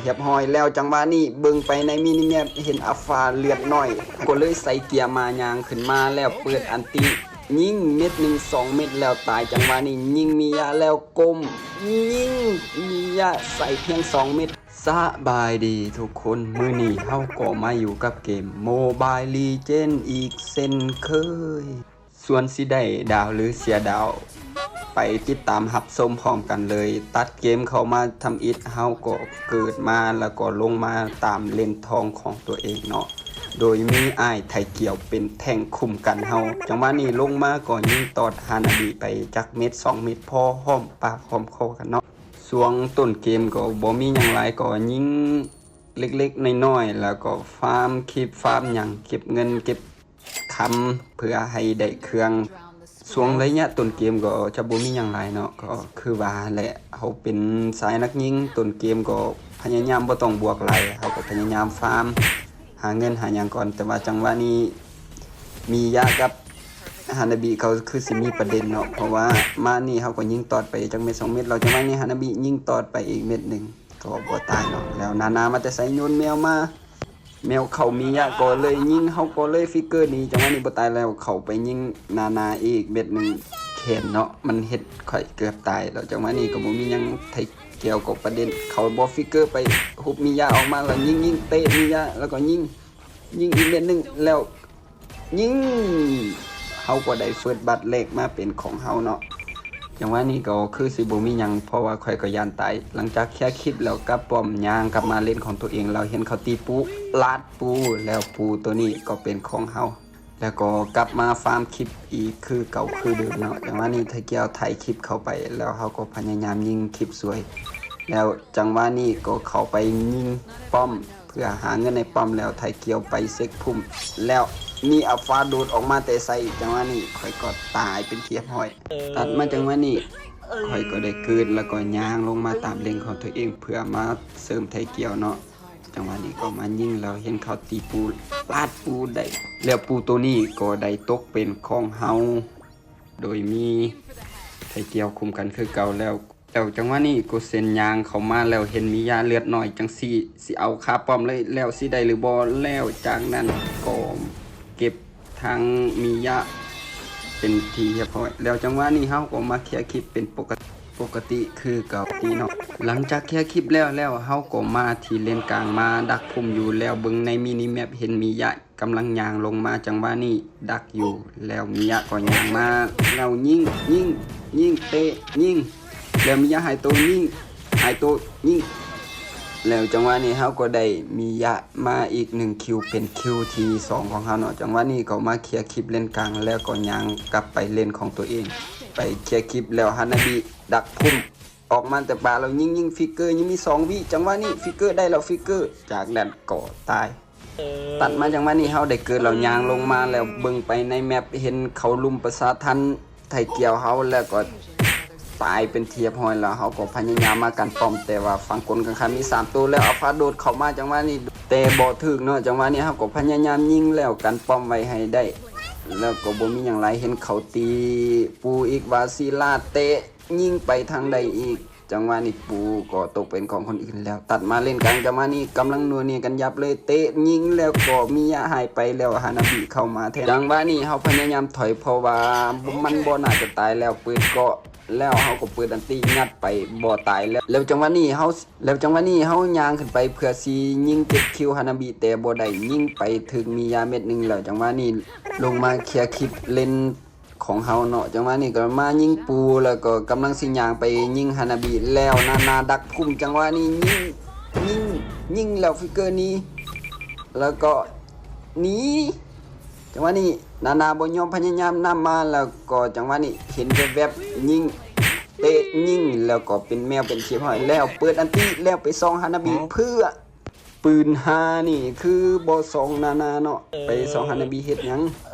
ຮຽບຮ້ອຍແລ້ວ. ຈັງຫວະນີ້ເບິ່ງໄປໃນມິນິແມັບ ເຫັນອາຟາເລືອດໜ້ອຍ ກໍເລີຍໃສ່ເກຍມາ ຍ່າງຂຶ້ນມາແລ້ວເປີດອັນຕິ ຍິງເມັດໜຶ່ງສອງເມັດແລ້ວຕາຍ. ຈັງຫວະນີ້ຍິງມິຍະແລ້ວກົ້ມຍິງມິຍະໃສ່ພຽງສອງເມັດ. ສະບາຍດີທຸກຄົນ, ມື້ນີ້ເຮົາກໍມາຢູ່ກັບເກມ Mobile Legends ອີກເຊັ່ນເຄີຍ. ສ່ວນຊິໄດ້ດາວ ຫຼື ເສຍດາວ ໄປຕິດຕາມຮັບຊົມພ້ອມກັນເລີຍ. ຕັດເກມເຂົ້າມາທຳອິດ, ເຮົາກໍເກີດມາ ແລ້ວກໍລົງມາຕາມເລນທອງຂອງຕົວເອງເນາະ, ໂດຍມີອ້າຍໄທກຽວເປັນແທ້ງຄຸ້ມກັນເຮົາ. ຈັງຫວະນີ້ລົງມາກໍຍິງຕອດຮານາບິໄປຈັກເມັດສອງເມັດ ພໍຫອມປາກຫອມຄໍກັນເນາະ. ຊ່ວງຕົ້ນເກມກໍບໍ່ມີຫຍັງຫຼາຍ, ກໍຍິງເລັກໆນ້ອຍໆ ແລ້ວກໍຟາມຄລິບ ຟາມຫຍັງ ເກັບເງິນເກັບ ຄຳເພື່ອໃຫ້ໄດ້ເຄື່ອງ. ຊ່ວງໄລຍະຕົ້ນເກມກໍຈະບໍ່ມີຫຍັງຫຼາຍເນາະ, ກໍຄືວ່າແຫຼະ ເຮົາເປັນສາຍນັກຍິງ, ຕົ້ນເກມກໍພະຍາຍາມບໍ່ຕ້ອງບວກຫຼາຍ, ເຮົາກໍພະຍາຍາມຟາມຫາເງິນຫາຫຍັງກ່ອນ. ແຕ່ວ່າຈັງຫວະນີ້ມິຍະກັບຮານາບິເຂົາຄືຊິມີປະເດັນເນາະ, ເພາະວ່າມານີ້ເຮົາກໍຍິງຕອດໄປຈັກເມັດສອງເມັດແລ້ວ, ຈັງຫວະນີ້ຮານາບິຍິງຕອດໄປອີກເມັດໜຶ່ງ ກໍບໍ່ຕາຍເນາະ. ແລ້ວນານາມາແຕ່ໃສ ໂຍນແມວມາ ແມວເຂົ້າມິຍະກໍເລີຍຍິງ, ເຮົາກໍເລີຍຟິກເກີໜີ. ຈັງຫວະນີ້ບໍ່ຕາຍແລ້ວ ເຂົ້າໄປຍິງນານາອີກເມັດໜຶ່ງ ແຂນເນາະ ມັນເຮັດຂ້ອຍເກືອບຕາຍແລ້ວ. ຈັງຫວະນີ້ກໍບໍ່ມີຫຍັງ, ໄທກຽວກໍປະເດັນ ເຂົ້າບໍ່ຟິກເກີໄປ ຮຸບມິຍະອອກມາແລ້ວຍິງ, ຍິງເຕະມິຍະ ແລ້ວກໍຍິງ, ຍິງອີກເມັດໜຶ່ງແລ້ວ ຍິງ ເຮົາກໍໄດ້ເຟີດບັດແລກມາເປັນຂອງເຮົາເນາະ. ຈັງຫວະນີ້ກໍຄືຊິບໍ່ມີຫຍັງ ເພາະວ່າຂ້ອຍກໍຢ້ານຕາຍ. ຫຼັງຈາກເຄຍຄລິບແລ້ວກັບປ້ອມ ຍ່າງກັບມາເລນຂອງຕົວເອງ ແລ້ວເຫັນເຂົາຕີປູ ລາດປູ ແລ້ວປູໂຕນີ້ກໍເປັນຂອງເຮົາ ແລ້ວກໍກັບມາຟາມຄລິບອີກຄືເກົ່າຄືເດີມເນາະ. ຈັງຫວະນີ້ໄທກຽວໄຖຄລິບເຂົ້າໄປ ແລ້ວເຮົາກໍພະຍາຍາມຍິງຄລິບສວຍ ແລ້ວຈັງຫວະນີ້ກໍເຂົ້າໄປຍິງປ້ອມ ເພື່ອຫາເງິນໃນປ້ອມ ແລ້ວໄທກຽວໄປເຊັກພຸ້ມ ແລ້ວມີອາຟາໂດດອອກມາແຕ່ໃສ. ຈັງຫວະນີ້ຂ້ອຍກໍຕາຍເປັນທີ່ຮຽບຮ້ອຍ. ຕັດມາຈັງຫວະນີ້ຂ້ອຍກໍໄດ້ເກີດ ແລ້ວກໍຍ່າງລົງມາຕາມເລນຂອງຕົວເອງ ເພື່ອມາເສີມໄທກຽວເນາະ. ຈັງຫວະນີ້ກໍມາຍິງ ແລ້ວເຫັນເຂົາຕີປູ ລາດປູໄດ້ ແລ້ວປູໂຕນີ້ກໍໄດ້ຕົກເປັນຂອງເຮົາ ໂດຍມີໄທກຽວຄຸມກັນຄືເກົ່າແລ້ວ. ແລ້ວຈັງຫວະນີ້ໂກເຊັນຍ່າງເຂົ້າມາ ແລ້ວເຫັນມິຍະເລືອດໜ້ອຍຈັ່ງຊີ້ ຊິເອົາຄາປ້ອມເລີຍ ແລ້ວຊິໄດ້ຫຼືບໍ່? ແລ້ວຈາກນັ້ນກໍເກັບທັງມິຍະເປັນທີ່ຮຽບຮ້ອຍ. ແລ້ວຈັງຫວະນີ້ເຮົາກໍມາເຄຍຄລິບເປັນປົກກະຕິ ປົກກະຕິຄືເກົ່າເນາະ. ຫຼັງຈາກເຄຍຄລິບແລ້ວ ແລ້ວເຮົາກໍມາທີ່ເລນກາງ ມາດັກພຸ້ມຢູ່ ແລ້ວເບິ່ງໃນມິນິແມັບ ເຫັນມິຍະ ກຳລັງຍ່າງລົງມາ. ຈັງຫວະນີ້ດັກຢູ່ ແລ້ວມິຍະກໍຍ່າງມາ ແລ້ວຍິງ ຍິງ ຍິງ ເຕະ ຍິງ ແລ້ວມິຍະຫາຍໂຕ ຍິງ ຫາຍໂຕ ຍິງ ແລ້ວຈັງຫວະນີ້ເຮົາກໍໄດ້ມິຍະມາອີກໜຶ່ງຄິວ ເປັນຄິວທີສອງຂອງເຮົາເນາະ. ຈັງຫວະນີ້ກໍມາເຄຍຄລິບເລນກາງ ແລ້ວກໍຍ່າງກັບໄປເລນຂອງຕົວເອງ ໄປເຄຍຄລິບ ແລ້ວຮານາບິດັກພຸ້ມ ອອກມາແຕ່ປ່າ ແລ້ວຍິງ ຍິງຟິກເກີ ຍັງມີສອງວິ. ຈັງຫວະນີ້ຟິກເກີໄດ້ແລ້ວ ຟິກເກີ ຈາກນັ້ນກໍຕາຍ. ຕັດມາຈັງຫວະນີ້ເຮົາໄດ້ເກີດແລ້ວ ຍ່າງລົງມາແລ້ວເບິ່ງໄປໃນແມັບ ເຫັນເຂົາລຸມປະຊາທັນໄທກຽວເຮົາ ແລ້ວກໍຕາຍເປັນທີ່ຮຽບຮ້ອຍແລ້ວ. ເຮົາກໍພະຍາຍາມມາກັນປ້ອມ ແຕ່ວ່າຝັ່ງກົນກັນຂ້າມມີສາມໂຕ ແລ້ວອາຟາໂດດເຂົ້າມາ ຈັງຫວະນີ້ແຕ່ບໍ່ຖືກເນາະ. ຈັງຫວະນີ້ເຮົາກໍພະຍາຍາມຍິງ ແລ້ວກັນປ້ອມໄວ້ໃຫ້ໄດ້ ແລ້ວກໍບໍ່ມີຫຍັງຫຼາຍ. ເຫັນເຂົາຕີປູອີກ ວາຊິລາເຕະ ຍິງໄປທາງໃດອີກ? ຈັງຫວະນີ້ປູກໍຕົກເປັນຂອງຄົນອື່ນແລ້ວ. ຕັດມາເລນກາງ ຈັງຫວະນີ້ກຳລັງນົວເນຍກັນຍັບເລີຍ ເຕະຍິງແລ້ວກໍມິຍະຫາຍໄປແລ້ວ ຮານາບິເຂົ້າມາແທນ. ຈັງຫວະນີ້ເຮົາພະຍາຍາມຖອຍ ເພາະວ່າມັນບໍ່ໜ້າຈະຕາຍແລ້ວ ເປີດເກາະ ແລ້ວເຮົາກໍເປີດອັນຕິຍັດໄປ ບໍ່ຕາຍແລ້ວ. ແລ້ວຈັງຫວະນີ້ເຮົາ ແລ້ວຈັງຫວະນີ້ເຮົາຍ່າງຂຶ້ນໄປເພື່ອຊິຍິງເຈັດຄິວຮານາບິ ແຕ່ບໍ່ໄດ້ ຍິງໄປຖືກມິຍະເມັດໜຶ່ງແລ້ວ. ຈັງຫວະນີ້ລົງມາເຄຍຄລິບເລນ ຂອງເຮົາເນາະ. ຈັງຫວະນີ້ກໍມາຍິງປູ ແລ້ວກໍກຳລັງຊິຍ່າງໄປຍິງຮານາບິ ແລ້ວນານາດັກພຸ້ມ. ຈັງຫວະນີ້ຍິງ ຍິງ ຍິງແລ້ວຟິກເກີໜີ ແລ້ວກໍໜີ. ຈັງຫວະນີ້ນານາບໍ່ຍອມ ພະຍາຍາມນຳມາ ແລ້ວກໍຈັງຫວະນີ້ເຫັນແວບໆ ຍິງ ເຕະຍິງ ແລ້ວກໍເປັນແມວເປັນທີ່ຮຽບຮ້ອຍແລ້ວ ເປີດອັນຕິແລ້ວໄປສ່ອງຮານາບິ ເພື່ອ ປືນຫານີ້ຄືບໍ່ສ່ອງນານາເນາະ ໄປສ່ອງຮານາບິເຮັດຫຍັງ?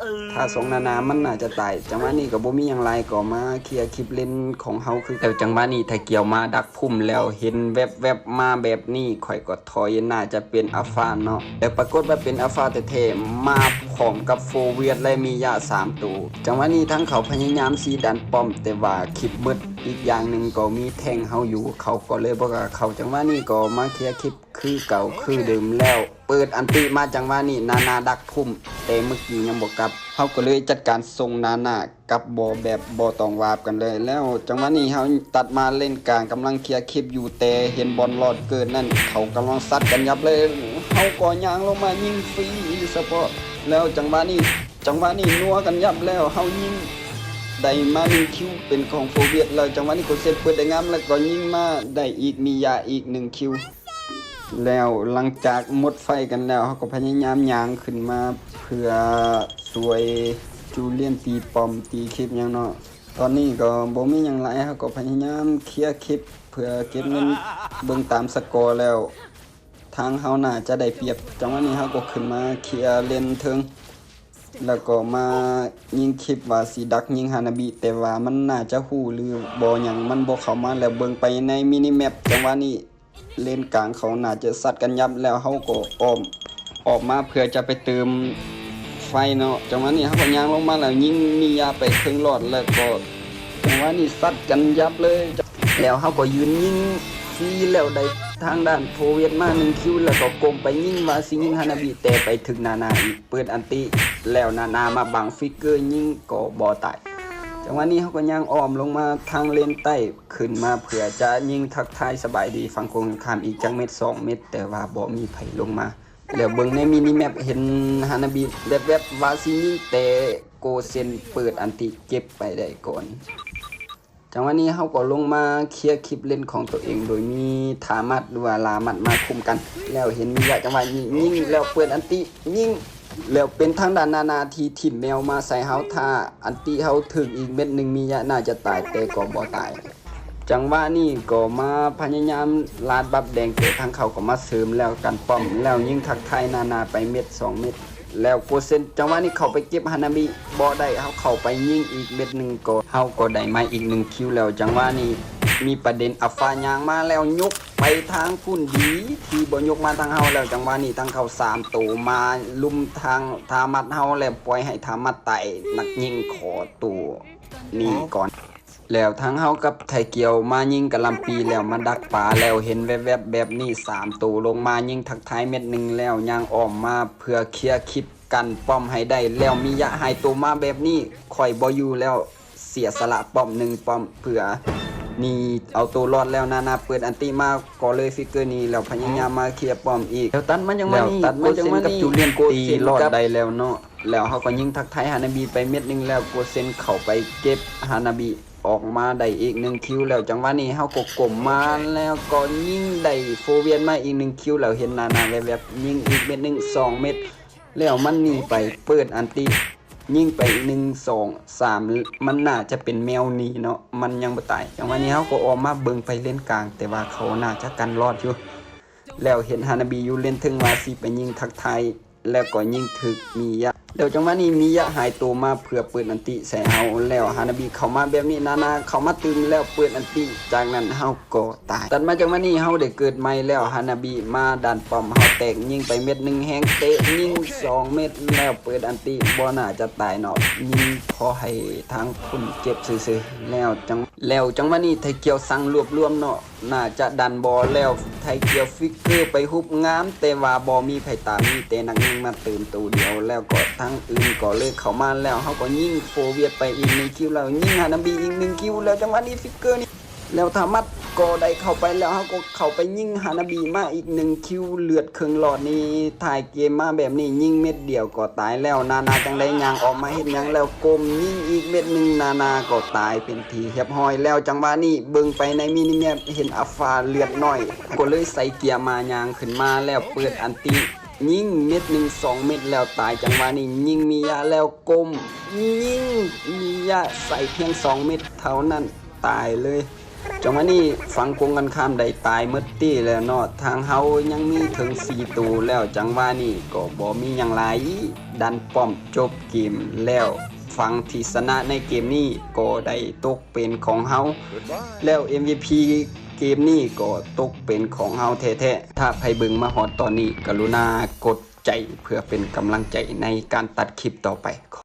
ຖ້າສ່ອງນານາມັນໜ້າຈະຕາຍ. ຈັງຫວະນີ້ກໍບໍ່ມີຫຍັງຫຼາຍ ກໍມາເຄຍຄລິບເລນຂອງເຮົາຄື. ແລ້ວຈັງຫວະນີ້ໄທກຽວມາດັກພຸ້ມ ແລ້ວເຫັນແວບໆມາແບບນີ້ ຂ້ອຍກໍຖອຍ ໜ້າຈະເປັນອາຟາເນາະ ແຕ່ປາກົດວ່າເປັນອາຟາແທ້ໆ ມາພ້ອມກັບໂຟວຽດ ແລະ ມິຍະສາມໂຕ. ຈັງຫວະນີ້ທາງເຂົາພະຍາຍາມຊິດັນປ້ອມ ແຕ່ວ່າຄລິບໝົດ. ອີກຢ່າງໜຶ່ງກໍມີແທ້ງເຮົາຢູ່ ເຂົາກໍເລີຍບໍ່ກ້າເຂົ້າ. ຈັງຫວະນີ້ກໍມາເຄຍຄລິບ ຄືເກົ່າຄືເດີມແລ້ວ ເປີດອັນຕິມາ ຈັງຫວະນີ້ນານາດັກພຸ້ມ ແຕ່ເມື່ອກີ້ຍັງບໍ່ກັບ ເຮົາກໍເລີຍຈັດການສົ່ງນານາກັບບໍ່ ແບບບໍ່ຕ້ອງວາບກັນເລີຍ. ແລ້ວຈັງຫວະນີ້ເຮົາຕັດມາເລນກາງ ກຳລັງເຄຍຄລິບຢູ່ ແຕ່ເຫັນບອນລອດເກີດນັ້ນ ເຂົາກຳລັງຊັດກັນຍັບເລີຍ ເຮົາກໍຍ່າງລົງມາຍິງຟຣີສະເພາະ ແລ້ວຈັງຫວະນີ້ ຈັງຫວະນີ້ນົວກັນຍັບແລ້ວ ເຮົາຍິງໄດ້ມາໜຶ່ງຄິວເປັນຂອງໂຟວຽດ ແລ້ວຈັງຫວະນີ້ໂກເຊັນເປີດໄດ້ງາມ ແລ້ວກໍຍິງມາໄດ້ອີກ ມີຢາອີກໜຶ່ງຄິວ ແລ້ວຫຼັງຈາກໝົດໄຟກັນແລ້ວ ເຮົາກໍພະຍາຍາມຍ່າງຂຶ້ນມາເພື່ອຊ່ວຍຈູລຽນຕີປ້ອມ ຕີຄລິບຫຍັງເນາະ. ຕອນນີ້ກໍບໍ່ມີຫຍັງຫຼາຍ ເຮົາກໍພະຍາຍາມເຄຍຄລິບເພື່ອເກັບເງິນ ເບິ່ງຕາມສະກໍແລ້ວ ທາງເຮົາໜ້າຈະໄດ້ປຽບ. ຈັງຫວະນີ້ເຮົາກໍຂຶ້ນມາເຄຍເລນເທິງ ແລ້ວກໍມາຍິງຄລິບວ່າຊິດັກຍິງຮານາບິ ແຕ່ວ່າມັນໜ້າຈະຮູ້ຫຼືບໍ່ຫຍັງ ມັນບໍ່ເຂົ້າມາ ແລ້ວເບິ່ງໄປໃນມິນິແມັບ ຈັງຫວະນີ້ເລນກາງເຂົາໜ້າຈະຊັດກັນຍັບ ແລ້ວເຮົາກໍອ້ອມອອກມາເພື່ອຈະໄປເຕີມໄຟເນາະ. ຈັງຫວະນີ້ເຮົາກໍຍ່າງລົງມາ ແລ້ວຍິງມີຢາໄປເຄິ່ງຫຼອດ ແລ້ວກໍຈັງຫວະນີ້ຊັດກັນຍັບເລີຍ ແລ້ວເຮົາກໍຢືນຍິງຟຣີ ແລ້ວໄດ້ທາງດ້ານໂຟວຽດມາໜຶ່ງຄິວ ແລ້ວກໍກົ້ມໄປຍິງວ່າຊິຍິງຮານາບິ ແຕ່ໄປຖືກນານາອີກ ເປີດອັນຕິ ແລ້ວນານາມາບັງຟິກເກີຍິງກໍບໍ່ຕາຍ. ຈັງຫວະນີ້ເຮົາກໍຍ່າງອ້ອມລົງມາທາງເລນໃຕ້ ຂຶ້ນມາເພື່ອຈະຍິງທັກທາຍສະບາຍດີຝັ່ງກົງກັນຂ້າມອີກຈັກເມັດສອງເມັດ ແຕ່ວ່າບໍ່ມີໃຜລົງມາ ແລ້ວເບິ່ງໃນມິນິແມັບເຫັນຮານາບິແວັບໆວ່າຊິຍິງ ແຕ່ໂກເຊັນເປີດອັນຕິເກັບໄປໄດ້ກ່ອນ. ຈັງຫວະນີ້ເຮົາກໍລົງມາເຄຍຄລິບເລນຂອງໂຕເອງ ໂດຍມີທາມັດ ຫຼືວ່າລາມັດມາຄຸມກັນ ແລ້ວເຫັນມີຢາ ຈັງຫວະນີ້ຍິງ ແລ້ວເປີດອັນຕິຍິງ ແລ້ວເປັນທາງດ້ານນານາທີ່ຖິ້ມແມວມາໃສ່ເຮົາ ຖ້າອັນຕິເຮົາຖືກອີກເມັດໜຶ່ງ ມີຢາໜ້າຈະຕາຍ ແຕ່ກໍບໍ່ຕາຍ. ຈັງຫວະນີ້ກໍມາພະຍາຍາມລາດບັບແດງ ແຕ່ທາງເຂົາກໍມາເສີມ ແລ້ວກັນປ້ອມ ແລ້ວຍິງທັກທາຍນານາໄປເມັດສອງເມັດ ແລ້ວໂກເຊັນ ຈັງຫວະນີ້ເຂົ້າໄປເກັບຮານາບິບໍ່ໄດ້ ເຮົາເຂົ້າໄປຍິງອີກເມັດໜຶ່ງ ກໍເຮົາກໍໄດ້ມາອີກໜຶ່ງຄິວ ແລ້ວຈັງຫວະນີ້ມີປະເດັນ ອາຟາຍ່າງມາແລ້ວຍົກໄປທາງພຸ້ນ ດີທີ່ບໍ່ຍົກມາທາງເຮົາ ແລ້ວຈັງຫວະນີ້ທາງເຂົາສາມໂຕມາລຸມທາງທາມັດເຮົາ ແລ້ວປ່ອຍໃຫ້ທາມັດຕາຍ ນັກຍິງຂໍໂຕໜີກ່ອນ. ແລ້ວທາງເຮົາກັບໄທກຽວມາຍິງກະຫຼ່ຳປີ ແລ້ວມາດັກປາ ແລ້ວເຫັນແວັບໆແບບນີ້ ສາມໂຕລົງມາຍິງທັກທາຍເມັດໜຶ່ງ ແລ້ວຍ່າງອ້ອມມາເພື່ອເຄຍຄລິບກັນປ້ອມໃຫ້ໄດ້ ແລ້ວມີຢາຫາຍໂຕມາແບບນີ້ ຂ້ອຍບໍ່ຢູ່ແລ້ວ ເສຍສະຫຼະປ້ອມໜຶ່ງປ້ອມເພື່ອໜີເອົາໂຕລອດ ແລ້ວນານາເປີດອັນຕິມາກໍເລີຍຟິກເກີໜີ ແລ້ວພະຍາຍາມມາເຄຍປ້ອມອີກ ແລ້ວຕັດມາຈັງຫວະນີ້ ແລ້ວຕັດມາຈັງຫວະນີ້ ໂກເຊັນກັບຈູລຽນຕີລອດໄດ້ແລ້ວເນາະ ແລ້ວເຮົາກໍຍິງທັກທາຍຮານາບິໄປເມັດໜຶ່ງ ແລ້ວໂກເຊັນເຂົ້າໄປເກັບຮານາບິ ອອກມາໄດ້ອີກໜຶ່ງຄິວ ແລ້ວຈັງຫວະນີ້ເຮົາກໍກົ້ມມາ ແລ້ວກໍຍິງໄດ້ໂຟວຽດມາອີກໜຶ່ງຄິວ ແລ້ວເຫັນໜ້າໆແວັບໆ ຍິງອີກເມັດໜຶ່ງ ສອງເມັດ ແລ້ວມັນໜີໄປ ເປີດອັນຕິຍິງໄປໜຶ່ງ ສອງ ສາມ ມັນໜ້າຈະເປັນແມວໜີເນາະ ມັນຍັງບໍ່ຕາຍ. ຈັງຫວະນີ້ເຮົາກໍອອກມາເບິ່ງໄປເລນກາງ ແຕ່ວ່າເຂົາໜ້າຈະກັນລອດຢູ່ ແລ້ວເຫັນຮານາບິຢູ່ເລນເທິງວ່າຊິໄປຍິງທັກທາຍ ແລ້ວກໍຍິງຖືກມີຢະ ແລ້ວຈັງຫວະນີ້ມີຢະຫາຍໂຕມາເພື່ອເປີດອັນຕິໃສ່ເຮົາ ແລ້ວຮານາບິເຂົ້າມາແບບນີ້ ນານາເຂົ້າມາຕື່ມແລ້ວເປີດອັນຕິ ຈາກນັ້ນເຮົາກໍຕາຍ. ຕັດມາຈັງຫວະນີ້ເຮົາໄດ້ເກີດໃໝ່ແລ້ວ ຮານາບິມາດັນປ້ອມເຮົາແຕກ ຍິງໄປເມັດໜຶ່ງ ແຮງເຕະຍິງສອງເມັດ ແລ້ວເປີດອັນຕິ ບໍ່ໜ້າຈະຕາຍເນາະ ຍິງພໍໃຫ້ທາງພຸ້ນເຈັບຊື່ໆ ແລ້ວຈັງ ແລ້ວຈັງຫວະນີ້ໄທກຽວສັ່ງລວບລວມເນາະ ໜ້າຈະດັນບໍ່ ແລ້ວໄທກຽວຟິກເກີໄປຮຸບງາມ ແຕ່ວ່າບໍ່ມີໃຜຕາມ ມີແຕ່ນັກຍິງມາຕື່ມໂຕດຽວ ແລ້ວກໍທາງອື່ນກໍເລີຍເຂົ້າມາ ແລ້ວເຮົາກໍຍິງໂຟວຽດໄປອີກໜຶ່ງຄິວ ແລ້ວຍິງຮານາບິອີກໜຶ່ງຄິວ ແລ້ວຈັງຫວະນີ້ຟິກເກີນີ້ ແລ້ວທາມັດກໍໄດ້ເຂົ້າໄປ ແລ້ວເຮົາກໍເຂົ້າໄປຍິງຮານາບິມາອີກໜຶ່ງຄິວ ເລືອດເຄິ່ງຫຼອດນີ້ ທ້າຍເກມມາແບບນີ້ ຍິງເມັດດຽວກໍຕາຍແລ້ວ ນານາຈັ່ງໄດ້ຍ່າງອອກມາເຮັດຫຍັງ ແລ້ວກົ້ມຍິງອີກເມັດໜຶ່ງ ນານາກໍຕາຍເປັນ ທີ່ຮຽບຮ້ອຍແລ້ວ ຈັງຫວະນີ້ເບິ່ງໄປໃນມິນິແມັບເຫັນອາຟາເລືອດໜ້ອຍ ກໍເລີຍໃສ່ເກຍມາຍ່າງຂຶ້ນມາ ແລ້ວເປີດອັນຕິຍິງເມັດໜຶ່ງ ສອງເມັດ ແລ້ວຕາຍ ຈັງຫວະນີ້ຍິງມີຍະແລ້ວກົ້ມຍິງມີຍະໃສ່ພຽງສອງເມັດເທົ່ານັ້ນຕາຍເລີຍ. ຈັງຫວະນີ້ຝັ່ງກົງກັນຂ້າມໄດ້ຕາຍໝົດຕິແລ້ວເນາະ ທາງເຮົາຍັງມີເຖິງສີ່ໂຕແລ້ວ ຈັງຫວະນີ້ກໍບໍ່ມີຫຍັງຫຼາຍ ດັນປ້ອມຈົບເກມແລ້ວ ຝັ່ງທີ່ຊະນະໃນເກມນີ້ກໍໄດ້ຕົກ ເປັນຂອງເຮົາ ແລ້ວເອັມວີພີເກມນີ້ກໍຕົກເປັນຂອງເຮົາແທ້ໆ. ຖ້າໃຜເບິ່ງມາຮອດຕອນນີ້ ກະລຸນາກົດໃຈເພື່ອເປັນກຳລັງໃຈໃນການຕັດຄລິບຕໍ່ໄປ. ຂໍ